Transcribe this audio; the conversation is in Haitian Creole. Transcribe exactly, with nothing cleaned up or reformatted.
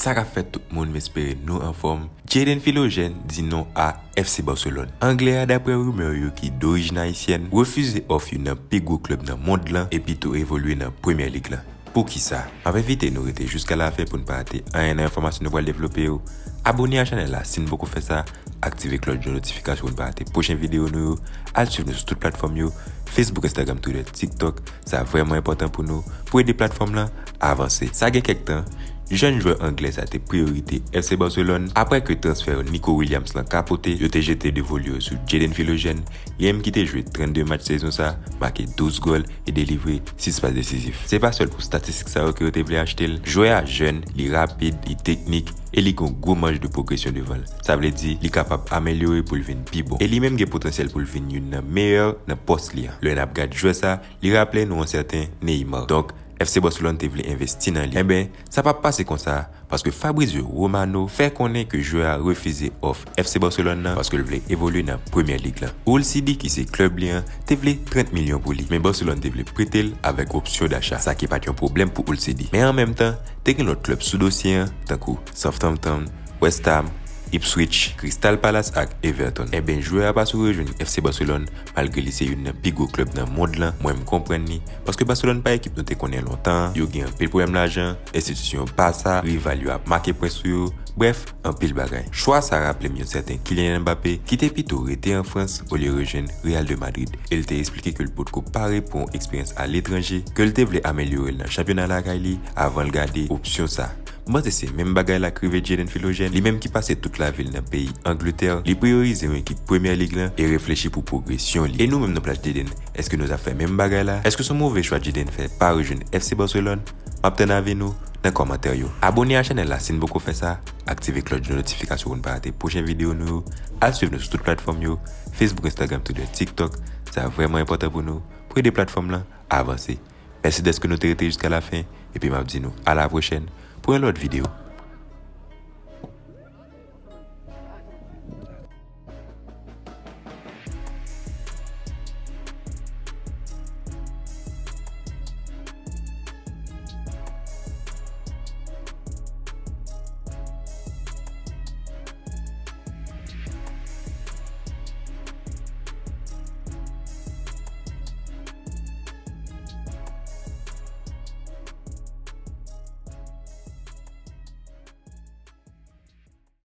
Sa k ap fèt tout moun, m espere nou anfòm. Jadon Philogène di non a F C Barcelone. Anglè a, daprè rimè yo ki dorijin ayisyèn, refize òf youn nan pi gwo klèb nan mond lan epi tou evolye nan Premyè Lig lan. Poukisa? M ap envite nou rete jiska lafen pou n pa rate anyen nan enfòmasyon nou pral devlope yo. Abòne a chanèl la si n poko fè sa, aktive klòch de notifikasyon pou n pa rate pwochen videyo nou yo, al swiv nou sou tout platfòm yo, Facebook, Instagram, Twitter, TikTok, sa vrèman enpòtan pou nou, pou ede platfòm lan avanse. Sa gen kèk tan, jèn jwè anglè sa te priyorite F C Barcelone, aprè ke transfè Nico Williams lan kapote, yo te jete de voli yo sou Jadon Philogène, li menm ki te jwe trannde match sezon sa, make douz gòl e delivre sis pas desizif. Se pa sèl pou statistik sa yo ke yo te vle achte l. Jwè a jèn, li rapid, li teknik, e li gen yon gwo maj de pwogresyon devan l. Sa vle di, li kapab amelyore pou l vin pi bon. E li menm gen potansyèl pou l vin youn nan meyè nan pòs li an. Lè n ap gad jwè sa, li raple nou yon sèten Neymar. Donk, F C Barcelone te vle envesti nan li. Enben, sa p ap pase konsa, paske Fabrizio Romano fè konnen ke jwè a refize òf F C Barcelone nan paske l vle evolye nan Premyè Lig lan. Hull City, ki se klèb li an, te vle trant milyon pou li, men Barcelone te vle prete l avèk opsyon dacha, sa ki pa t yon pwoblèm pou Hull City. Men an menm tan, te gen lòt klèb sou dosye an, tankou Southampton, West Ham, Ipswich, Crystal Palace ak Everton. Enben, jwè a pa sou rejwenn F C Barcelone, malgre li se youn nan pi gwo klèb nan mond lan, mwen m konprann li, paske Barcelone pa ekip nou te konnen lontan an, yo gen anpil pwoblèm lajan, enstitisyon yo pa sa, rival yo ap make pwen sou yo, brèf, anpil bagay. Chwa sa raple m yon sèten Kylian Mbappé, ki te pito rete an Frans olye rejwenn Real de Madrid, e l te eksplike ke l potko pare pou yon eksperyans aletranje, ke l te vle amelyore l nan chanpyona lakay li avan l gade opsyon sa. M panse se menm bagay la k rive Jadon Philogène, li menm ki pase tout lavi l nan peyi Angletè, li priyorize yon ekip Premyè Lig lan e reflechi pou pwogresyon li. E nou menm nan plas Jadon, èske nou t ap fè menm bagay la? Èske se yon move chwa Jadon fè pa rejwenn F C Barcelone? M ap tann avi nou nan kòmantè yo. Abòne a chanèl la si n poko fè sa, aktive klòch de notifikasyon pou n pa rate pwochen videyo nou yo, al swiv nou sou tout platfòm yo, Facebook, Instagram, Twitter, TikTok, sa vrèman enpòtan pou nou, pou ede platfòm lan avanse. Mèsi dèske nou te rete jiska lafen, epi m ap di nou a la pwochèn pou yon lòt videyo.